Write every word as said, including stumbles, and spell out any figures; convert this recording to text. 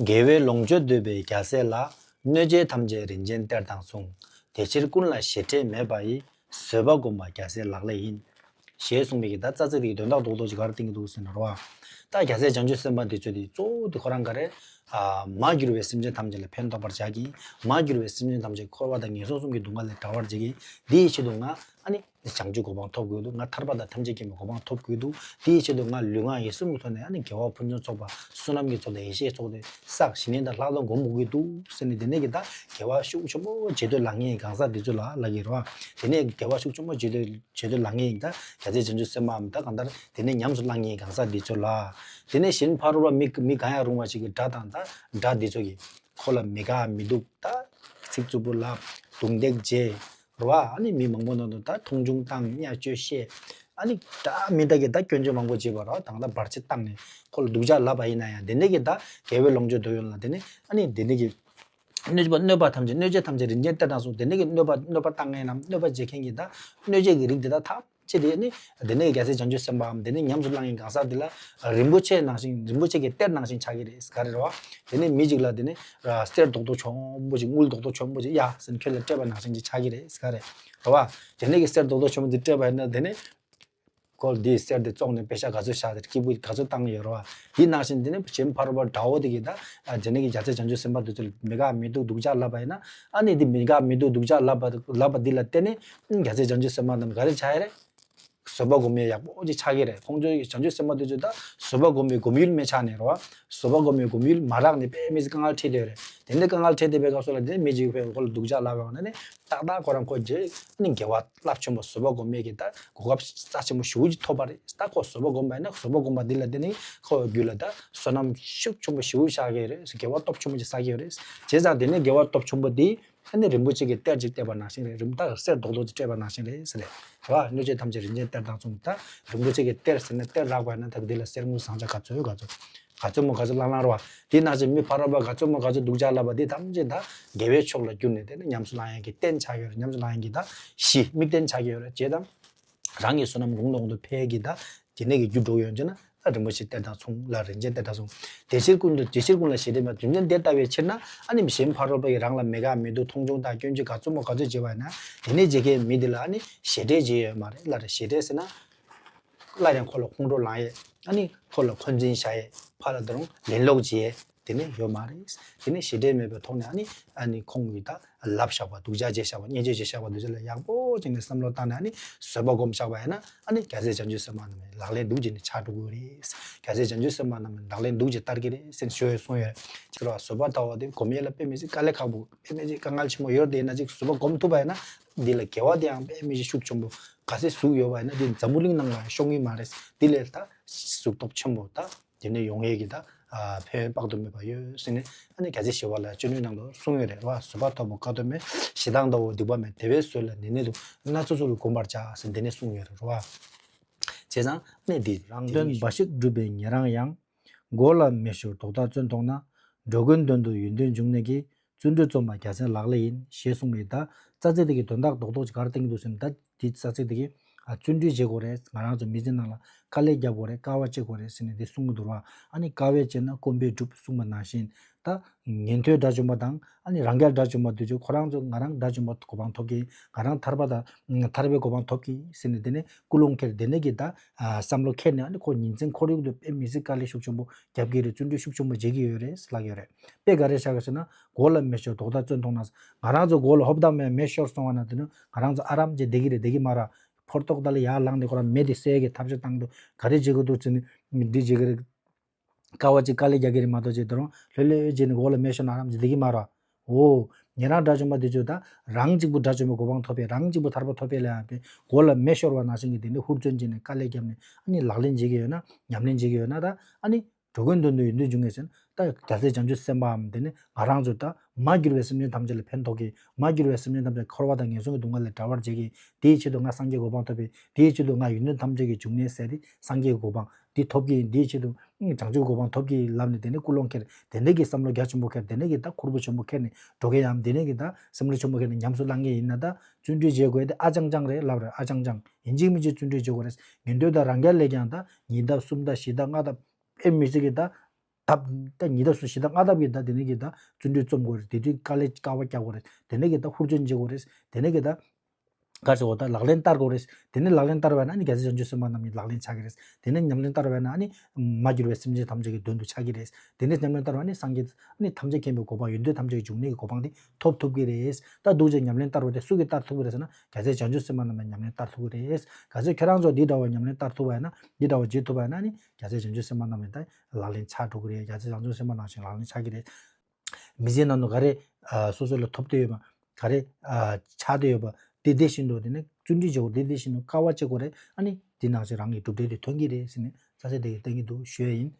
དགེ་བའི་ལོངས་སྤྱོད་འདོད་པའི་རྒྱལ་སྲས་ལ། གནོད་བྱེད་ཐམས་ཅད་རིན་ཆེན་གཏེར་དང་མཚུངས། དེ་ཕྱིར་ཀུན་ལ་ཞེ་ཁྲེལ་མེད་པ་ཡི། བཟོད་པ་བསྒོམ་པ་རྒྱལ་སྲས་ལག་ལེན་ཡིན། ཞེས་གསུངས་པའི་གི་ད་རྩ་ཚིག་དེ་གི་དོན་དག་རྡོག་རྡོག་ཅིག་ག་རེ་བསྟན་གྱི་འདུག་ཟེར་ན་རོ། ད་རྒྱལ་སྲས་བྱང་ཆུབ་སེམས་དཔའ་འདི་ཚོ་དེ་གཙོ་བོ་དེ་ཁོ་རང་ག་རེ། ཨ། མ་གྱུར་བའི་སེམས་ཅན་ཐམས་ཅད་ལ་ཕན་ཐོགས་པར་བྱ་གི། མ་གྱུར་བའི་སེམས་ཅན་ཐམས་ཅད་འཁོར་བ་དང་ངན་སོང་གསུམ་གྱི་སྡུག་བསྔལ་ལས་བསྒྲལ་བར་བྱེད་ཀྱི། འདི་ཡི་ཆེད་དུ་ང་ཨ་ནི་བྱང་ཆུབ་གོ་འཕང་ཐོབ་དགོས་འདུག་ང་ཐར་པ་དང་ཐམས་ཅད་མཁྱེན་པའི་གོ་འཕང་ཐོབ་དགོས་འདུག་དེ་ཡི་ཆེད་དུ་ང་ལུས་ངག་ཡིད་གསུམ་གྱི་ཐོག་ནས་ཨ་ནི་དགེ་བ་ཕུན་སུམ་ཚོགས་པ་བསོད་ནམས་ཀྱི་ཚོགས་དང་ཡེ་ཤེས་ཀྱི་ཚོགས་དེ་བསགས། ཞི་གནས་དང་ལྷག་མཐོང་སྒོམ་དགོས་ཀྱི་འདུག་ཟེར་ནས། དེ་ནས་ཀྱི་ད་དགེ་བ་ཤུགས་ཆེན་པོ་བྱེད་འདོད་ལ་ངེས་གང་ཟག་འདི་ཚོ་ལ་ལབ་ཀྱི་རེད་བ། དེ་ནས་དགེ་བ་ཤུགས་ཆེན་པོ་བྱེད་འདོད་བྱེད་འདོད་ལ་ངེས་ཡིན། ད་རྒྱལ་སྲས་བྱང་ཆུབ་སེམས་དཔའམ་ད་གང་ལྟར་དེ་ནས་ཉམས་སུ་བླང་ངེས་གང་ཟག་འདི་ཚོ་ལ། དེ་ནས་གཞན་ཕ་རོལ་པ་མི་མི་གང་ཡང་རུང་བ་ཞིག་གི་དགྲ་དང་ད་དགྲ་འདི་ཚོ་གི་ཁོ་ལ་མི་དགའ་མི་སྡུག་ད་ཚིག་རྩུབ་པོ་ལབ། རྡུང་རྡེག་བྱེད། རེད་བ། ཨ་ནི་མི་མང་པོ་ནང་དུ་ད་མཐོང་ཆུང་བཏང་། བརྙས་བཅོས་བཤད། ཨ་ནི་ད་མི་དག་གིས་ད་སྐྱོན་བརྗོད་མང་པོ་བྱེད་པ་རེད་བ། ད་ང་ད་བར་ཆད་བཏང་ནས་ཁོ་ལ་སྡུག་ཅག་ལབ་པ་ཡིན་ན་ཡང་། དེ་འདྲ་གི་ད་དགེ་བའི་ལོངས་སྤྱོད་འདོད་ཡོད་ལ། དེ་ནི་ཨ་ནི་དེ་འདྲ་གི་གནོད་པ་གནོད་པ་ཐམས་ཅད། གནོད་བྱེད་ཐམས་ཅད་རིན་ཆེན་གཏེར་དང་མཚུངས། དེ་འདྲ་གི་གནོད་པ་གནོད་པ་བཏང་མཁན་ནམ་གནོད་པ་བྱེད་མཁན་གྱི་ད་གནོད་བྱེད་ཀྱི་རིགས་དེ་དག་ཐམས་ཅད་དེ་ནི་དེ་ནས་རྒྱལ་སྲས་བྱང་ཆུབ་སེམས་དཔའམ་དེ་ནས་ཉམས་སུ་བླང་ཡིན་གང་ཟག་འདི་ལ་རིན་པོ་ཆེ་ནང་བཞིན། རིན་པོ་ཆེ་གི་གཏེར་ནང་བཞིན་ཆགས་ཀྱི་རེད། ག་རེ་རེད་བ། དེ་ནས་མི་གཅིག་ལ་དེ་ནས་གསེར་རྡོག་རྡོག་ཆེན་པོ་ཅིག་དངུལ་རྡོག་རྡོག་ཆེན་པོ་ཅིག་ཡ་ཟེར་ཁྱོད་ལ་སྤྲད་པ་ནང་བཞིན་ཅིག་ཆགས་ཀྱི་རེད་ཟེར་ག་རེད་རེད་བ། དེ་ནས་ཀྱི་གསེར་རྡོག་རྡོག་ཆེན་པོ་འདི་སྤྲད་པ་ཡིན་ན། དེ་ནས་ཁོ་འདིའི་གསེར་འདི་བཙོངས་ནས་པེ་ཤ་ག་ཚོད་བཞག་དེ་སྐྱིད་པོ་ག་ཚོད་བཏང་ཡོད་རེད་བ། དེ་ནང་བཞིན་དེ་ནས་གཞན་ཕ་རོལ་པོ་དགྲ་བོ་དེ་གིས་ད་དེ་ནས་ཀྱི་རྒྱལ་སྲས་བྱང་ཆུབ་སེམས་དཔའ་འདི་ཚོ་ལ་མི་དགའ་མི་སྡུག་སྡུག་ཅག་ལབ་པ་ཡིན་ན། ཨ་ནི་འདི་མི་དགའ་མི་སྡུག་སྡུག་ཅག་ལབ་པ་ལབ་པ་འདི་ལ་བརྟེན་ནས་རྒྱལ་སྲས་བྱང་ཆུབ་སེམས་དཔའ་རྣམས་ག་རེ་ཆགས་ཡ་རེད། བཟོད་པ་སྒོམ་ཡས་ཡག་པོ་ཅིག་ཆགས་ཀྱི་རེད། ཁོང་ཚོའི་བྱང་ཆུབ་སེམས་དཔའ་དེ་ཚོས་ད་བཟོད་པ་སྒོམ་པའི་སྒོམ་ཡུལ་མེད་ཆགས་ནས་རེད་བ། བཟོད་པ་སྒོམ་པའི་སྒོམ་ཡུལ་མ་རག་ནས་དཔེ་མི་སྲིད་དཀའ་ངལ་འཕྲད་བསྡད་ཡོད་རེད། དེ་འདྲ་དཀའ་ངལ་འཕྲད་བསྡད་པའི་སྐབས་སུ་ལ་དེ་མི་གཅིག་ཕེབས་ཁོ་ལ་སྡུག་ཅག་ལབ་པའི་འོག་ནས་ནི་ཏག་ཏག་ཁོ་རང་ཁོ་རྗེས་ནི་དགེ་བ་རླབས་ཆེན་པོ་བཟོད་པ་སྒོམ་པའི་གི་ད་གོ་སྐབས་རྩ་ཆེན་པོ་ཞེ་པོ་ཅིག་ཐོབ་པ་རེད། ད་ཁོ་བཟོད་པ་སྒོམ་པ་ཡིན་ན་བཟོད་པ་སྒོམ་པ་འདི་ལ་བརྟེན་ནས་ཁོའི་རྒྱུད་ལ་ད་བསོད་ནམས་ཤུགས་ཆེན་པོ་ཞེ་པོ་ཆགས་ཀྱི་རེད། དགེ་བ་སྟོབས་ཆེན་པོ་ཅིག་བསགས་ཀྱི་ཡོད་རེད། བྱས་ཙང་དེ་ནས་དགེ་བ་སྟོབས་ཆེན་པོ་འདི། ཨ་ནི་རིན་པོ་ཆེ་གི་གཏེར་ཅིག་སྤྲད་པ་ནང་བཞིན་རེད། རིན་ད་གསེར་རྡོག་རྡོག་ཅིག་སྤྲད་པ་ནང་བཞིན་རེད་ཟེར་རེད། རེད་བ། གནོད་བྱེད་ཐམས་ཅད་རིན་ཆེན་གཏེར་དང་མཚུངས། ད་རིན་པོ་ཆེ་གི་གཏེར་ཟེར་ན་གཏེར་རག་པ་ཡིན་ན་ད་འདི་ལ་གསེར་དངུལ་ཟངས་ལྕགས་ག་ཚོད་ག་ཚོད་ག་ཚོད་མོ་ག་ཚོད་བླངས་བླངས་རེད་བ། དེ་ནང་བཞིན་མི་ཕ་རོལ་པ་ག་ཚོད་མོ་ག་ཚོད་སྡུག་ཅག་ལབ་པ་འདི་ཐམས་ཅད་ད་དགེ་བའི་ཕྱོགས་ལ་བསྒྱུར་ནས་དེ་ནི་ཉམས་སུ་བླང་ཡག་གི་རྟེན་ཆགས་ཡོད་རེད། ཉམས་སུ་བླང་ཡག་གི་ད་གཞི་དམིགས་རྟེན་ཆགས་ཀྱི་ཡོད་རེད། བྱས་ཙང་། རང་གི་བསོད་ནམས་གོང་དུ་གོང་དུ་འཕེལ་གྱི་ད་དེ་ནས་ཀྱི་རྒྱུ་འགྲོ་ཡོང་ཅེ་ན། ད་རིན་པོ་ཆེ་གཏེར་དང་མཚུངས་ལ་རིན་ཆེན་གཏེར་དང་མཚུངས། དེ་ཕྱིར་ཀུན་ཏུ་དེ་ཕྱིར་ཀུན་ལ་ཞེ་ཁྲེལ་མེད། རྒྱུ་མཚན་དེ་ལྟ་བའི་ཕྱིར་ན། ཨ་ནི་གཞན་ཕ་རོལ་པ་ཡིས་རང་ལ་མི་དགའ་མི་སྡུག་མཐོང་ཆུང་དང་སྐྱོན་བརྗོད་ག་ཚོད་མོ་ག་ཚོད་བྱེད་པ་ཡིན་ན། དེ་ནས་བྱེད་མཁན་མི་དེ་ལ་ཨ་ནི་ཞེ་ཁྲེལ་བྱེད་ཡོད་མ་རེད། ལ་རེ་ཞེ་ཁྲེལ་ཟེར་ན། སླར་ཡང་ཁོ་ལ་ཁོང་ཁྲོ་ལངས་ཡས། ཨ་ནི་ཁོ་ལ་འཁོན་འཛིན་བྱ་ཡས། ཕར་ལ་ད་རུང་ལན་ལོག་བྱེད་ཡས། དེ་ནི་ཡོད་མ་རེད། དེ་ནི་ཞེ་ཁྲེལ་མེད་པའི་ཐོག་ནས་ཨ་ནི་ཨ་ནི་ཁོང་གིས་ད་ལབ་བཞག་པ། སྡུག་ཅག་བྱས་བཞག་པ། བརྙས་བཅོས་བྱས་བཞག་པ་འདི་ཚོ་ལ་ཡག་པོ་བྱས་ནས་བསམ་བློ་བཏང་ནས་ཨ་ནི་བཟོད་པ་སྒོམ་བཞག་པ་ཡིན་ན། ཨ་ནི་རྒྱལ་སྲས་བྱང་ཆུབ་སེམས་དཔའ་རྣམས་ལག་ལེན་འདུག་བྱས་ནས་ཆགས་འགྲོ་གི་རེད། རྒྱལ་སྲས་བྱང་ཆུབ་སེམས་དཔའ་རྣམས་ལག་ལེན་འདུག་བྱས་བསྟར་གི་རེད་ཟེར་ཞུ་ཡས་གསུངས་ཡོད། ཕྱིར་བ་བཟོད་པ་ལྟ་བུ་དེ་སྒོམ་ཡས་ལ་དཔེ་མི་སྲིད་དཀའ་ལས་ཁག་པོ། དཔེ་མི་སྲིད་དཀའ་ངལ་ཆེན་པོ་ཡོད་དེ་ཡིན་ན་ཅིག་བཟོད་པ་སྒོམ་ཐུབ་པ་ཡིན་ན། འདི་ལ་དགེ་བ་དེའང་དཔེ་མི་སྲིད་ཤུགས་ཆེན་པོ་ག་ཚད་ཟུག་ཡོད་པ་ཡིན་ན། འདི་འཛམ་བུ་གླིང་ནང་ལ་ཤོང་གི་མ་རེད། འདི་ལས་ད་གཟུགས་སྟོབས་ཆེན་པོ་ད། དེ་ནས་ཡོང་ཡས་ཀྱི་ད་ཨ་ཕན་ཡོན་དཔག་ཏུ་མེད་པ་ཡོད་ཟེར་ནས། ཨ་ནི་རྒྱལ་སྲས་ཞི་བ་ལྷས་སྤྱོད་འཇུག་ནང་དུ་གསུངས་ཡོད་རེད་བ། བཟོད་པ་ཐོབ་པོ་དཀའ་ཐུབ་མེད། ཞེ་སྡང་ལྟ་བུ་སྡིག་པ་མེད། དེ་བས་བཟོད་ལ་ནི་ནི་དུ། སྣ་ཚོགས་ཚུལ་ལ་བསྒོམ་པར་བྱ་ཟེར་འདི་ནས་གསུངས་ཡོད་རེད་བ། བྱས་ཙང་ཨ་ནི་འདི་རང་དོན་འབའ་ཞིག་བསྒྲུབས་པའི་ཉེ་རང་ཡང་། མགོ་ལ་མེ་ཤོར་དོགས་དང་བཙོན་ཐོག་ན། འགྲོ་ཀུན་དོན་དུ་ཡོན་ཏན་འབྱུང་གནས་ཀྱི། བརྩོན་འགྲུས་རྩོམ་པ་རྒྱལ་སྲས་ལག་ལེན་ཡིན། ཞེས་གསུངས་པའི་ད་རྩ་ཚིག་དེ་གི་དོན་དག་རྡོག་རྡོག་ཅིག་ག་རེ་བསྟན་གྱི་འདུག་ཟེར་ན། ད་དེ་རྩ་ཚིག་དེ་གི་ཨ་བརྩོན་འགྲུས་བྱེད་དགོས་རེད། ང་རང་ཚོ་མི་ཚེ་ནང་ལ་དཀའ་ལས་རྒྱག་དགོས་རེད། དཀའ་བ་སྤྱད་དགོས་རེད་ཟེར་ནས་དེ་གསུང་གི་འདུག་ར། ཨ་ནི་དཀའ་བས་སྤྱད་ན་སྐོམ་པས་འགྲུབ་གསུངས་པ་ནང་བཞིན། ད་ཉན་ཐོས་དགྲ་བཅོམ་པ་དང་ཨ་ནི་རང་རྒྱལ་དགྲ་བཅོམ་པ་དེ་ཚོ་ཁོ་རང་ཚོ་ང་རང་དགྲ་བཅོམ་པ་གོ་འཕང་ཐོབ་ཀྱི། ང་རང་ཐར་པ་དང་ཐར་པའི་གོ་འཕང་ཐོབ་ཀྱི་ཟེར་ནས། དེ་ནས་ཀུན་སློང་འཁྱེར། དེ་ནས་ཀྱི་ད་ཨ་བསམ་བློ་འཁྱེར་ནས། ཨ་ནི་ཁོ་ཉིན་མཚན་ཁོར་ཡུག་ཏུ་དཔེ་མི་སྲིད་དཀའ་ལས་ཤུགས་ཆེན་པོ་རྒྱབ་ཀྱི་རེད། བརྩོན་འགྲུས་ཤུགས་ཆེན་པོ་བྱེད་ཀྱི་ཡོད་རེད་ལབ་ཀྱི་ཡོད་རེད། དཔེ་ག་རེ་བཞག་གི་ཟེར་ན། མགོ་ལ་མེ་ཤོར་དོགས་དང་བཙོན་ཐོག་ན། ང་རང་ཚོ་མགོ་ལ་ཧོབ་ཏང་མེ་མེ་ཤོར་སོང་བ་ན། དེ་ནི་ང་རང་ཚོ་ཨ་རམ་ཅིག་བསྡད་ཀྱི་རེད། བསྡད་ཀྱི་མ་རེད། ཕོར་ཏོག་ཏ་ལ་ཡར་ལངས་ཏེ་ཁོ་རང་མེ་དེ་བསད་ཀྱི་ཐབས་ཤེས་བཏང་འདུག་ག་རེ་བྱེད་དགོས་འདུག་ཟེར་ནས་འདི་བྱེད་ཀྱི་རེད། དཀའ་བ་ཅིག་དཀའ་ལས་རྒྱག་གི་རེད་མ་གཏོགས། ཅིག་ད་རུང་ལྷོད་ལྷོད་བྱས་ནས་མགོ་ལ་མེ་ཤོར་ན་ཨ་རམ་ཅིག་བསྡད་ཀྱི་མ་རེད། འོ། ཉན་རང་དགྲ་བཅོམ་པ་དེ་ཚོས་ད་རང་གཅིག་པུ་དགྲ་བཅོམ་པའི་གོ་འཕང་ཐོབ་པའི། རང་གཅིག་པུ་ཐར་པ་ཐོབ་པའི་ལ་ཡང་དཔེ་མགོ་ལ་མེ་ཤོར་བ་ནང་བཞིན་གྱི་དེ་འདྲའི་ཧུར་བརྩོན་བྱས་ནས་དཀའ་ལས་བརྒྱབ་ནས། ཨ་ནི་ལག་ལེན་བྱེད་ཀྱི་ཡོད་ན། ཉམས་ལེན་བྱེད་ཀྱི་ཡོད་ན། ད་ཨ་ནི་འགྲོ་ཀུན་དོན་དུ་ཡོན་ཏན་འབྱུང་ངེས་ཟེར་ན། ད་རྒྱལ་སྲས་བྱང་ཆུབ་སེམས་དཔའམ་དེ་ནི་ང་རང་ཚོ་ད་མ་གྱུར་བའི་སེམས་ཅན་ཐམས་ཅད་ལ་ཕན་ཐོགས་ཀྱི། མ་གྱུར་བའི་སེམས་ཅན་ཐམས་ཅད་འཁོར་བ་དང་ངན་སོང་གི་སྡུག་བསྔལ་ལས་བསྒྲལ་བར་བྱེད་ཀྱི། དེའི་ཆེད་དུ་ང་སངས་རྒྱས་གོ་འཕང་ཐོབ་པའི། དེའི་ཆེད་དུ་ང་ཡོན་ཏན་ཐམས་ཅད་ཀྱི་འབྱུང་གནས་ཟེར་ཏེ་སངས་རྒྱས་གོ་འཕང་འདི་ཐོབ་ཀྱི་ཡིན། དེའི་ཆེད་དུ་བྱང་ཆུབ་གོ་འཕང་ཐོབ་ཀྱི་ཡིན་ལབ་ནས། དེ་ནས་ཀུན་སློང་འཁྱེར། དེ་འདྲ་གི་བསམ་བློ་རྒྱ་ཆེན་པོ་འཁྱེར། དེ་འདྲ་གི་ད་ཁུར་པོ་ཆེན་པོ་འཁྱེར་ནས་འགྲོ་མཁན་ཡང་། དེ་འདྲ་གི་ད་བསམ་བློ་ཆེན་པོ་འཁྱེར་ནས་ཉམས་སུ་བླང་མཁན་ཡིན་ན། ད་བརྩོན་འགྲུས་བྱེད་དགོས་དེ་ཨ་ཅང་ཅང་རེད་ལབ་རེད། ཨ་ཅང་ཅང་། ཡིན་གཅིག་མིན་གཅིག་བརྩོན་འགྲུས་བྱེད་དགོས་རེད། ཉན་ཐོས་དང་རང་རྒྱལ་ལས་ཀྱང་ད་ཉིས་ལྡབ་སུམ་ལྡབ་བཞི་ལྡབ་ལྔ་ལྡབ་དཔེ་མི་སྲིད་ཀྱི་ད་ ཐབས་ད་ཉི་ཟླ་སུ་ཞི་ད་ལྔ་ཐབས་ཀྱི་ད་དེ་ནས་ཀྱི་ད་བརྩོན་འགྲུས་རྩོམ་དགོས་རེད། དེ་དུས་དཀའ་ལས་དཀའ་བ་རྒྱག་དགོས་རེད། དེ་ནས་ཀྱི་ད་ཧུར་བརྩོན་བྱེད་དགོས་རེད། དེ་ནས་ཀྱི་ད་ག་ཟེར་བ་ད་ལག་ལེན་བསྟར་དགོས་རེད། དེ་ནས་ལག་ལེན་བསྟར་བ་ན་ཨ་ནི་རྒྱལ་སྲས་བྱང་ཆུབ་སེམས་དཔའ་རྣམས་ཀྱི་ལག་ལེན་ཆགས་ཀྱི་རེད། དེ་ནས་ཉམས་ལེན་བསྟར་བ་ན་ཨ་ནི་མ་གྱུར་པའི་སེམས་ཅན་ཐམས་ཅད་ཀྱི་དོན་དུ་ཆགས་ཀྱི་རེད། དེ་ནས་ཉམས་ལེན་བསྟར་བ་ན་ཨ་ནི་སངས་རྒྱས་ཨ་ནི་ཐམས་ཅད་མཁྱེན་པའི་གོ་འཕང་ཡོན་ཏན་ཐམས་ཅད་ཀྱི་འབྱུང་གནས་ཀྱི་གོ་འཕང་དེ་ཐོབ་ཐུབ་ཀྱི་རེད། ད་འདུག་ཅེས་ཉམས་ལེན་བསྟར་བ་དེ་སུ་གིས་བསྟར་ཐུབ་ཀྱི་རེད་ཟེར་ན་རྒྱལ་སྲས་བྱང་ཆུབ་སེམས་དཔའ་རྣམས་ཀྱིས་ཉམས་ལེན་བསྟར་ཐུབ་ཀྱི་རེད། གལ་སྲིད་ཁྱེད་རང་ཚོ་འདི་འདྲ་བ་ཉམས་ལེན་བསྟར་ཐུབ་པ་ཡིན་ན་འདི་འདྲ་བ་བྱེད་ཐུབ་པ་ཡིན་ན་ཨ་ནི་རྒྱལ་སྲས་བྱང་ཆུབ་སེམས་དཔའ་རྣམས་ཀྱི་ད་ལག་ལེན་ཆགས་འགྲོ་གི་རེད། རྒྱལ་སྲས་བྱང་ཆུབ་སེམས་དཔའ་རྣམས་ཀྱི་ལག་ལེན་ཆགས་ཀྱི་རེད། མི་ཚེའི་ནང་དུ་ག་རེ་ཨ་སོ་སོ་ལ་ཐོབ་བསྡད་ཡོད་པ་ག་རེ་ཨ་ཆགས་བསྡད་ཡོད་པ་དེ་དེ་བཞིན་དུ་དེ་ནས་བརྩོན་འགྲུས་བྱེད་དགོས། དེ་དེ་བཞིན་དུ་དཀའ་བ་སྤྱད་དགོས་རེད། ཨ་ནི་དེ་ནང་བཞིན་རང་གི་གྲུབ་འབྲས་དེ་ཐོན་གྱི་རེད་ཟེར་ནས་ས་ཆ་དེ་གི་བསྟན་གྱི་འདུག་ཞུ་ཡ་ཡིན།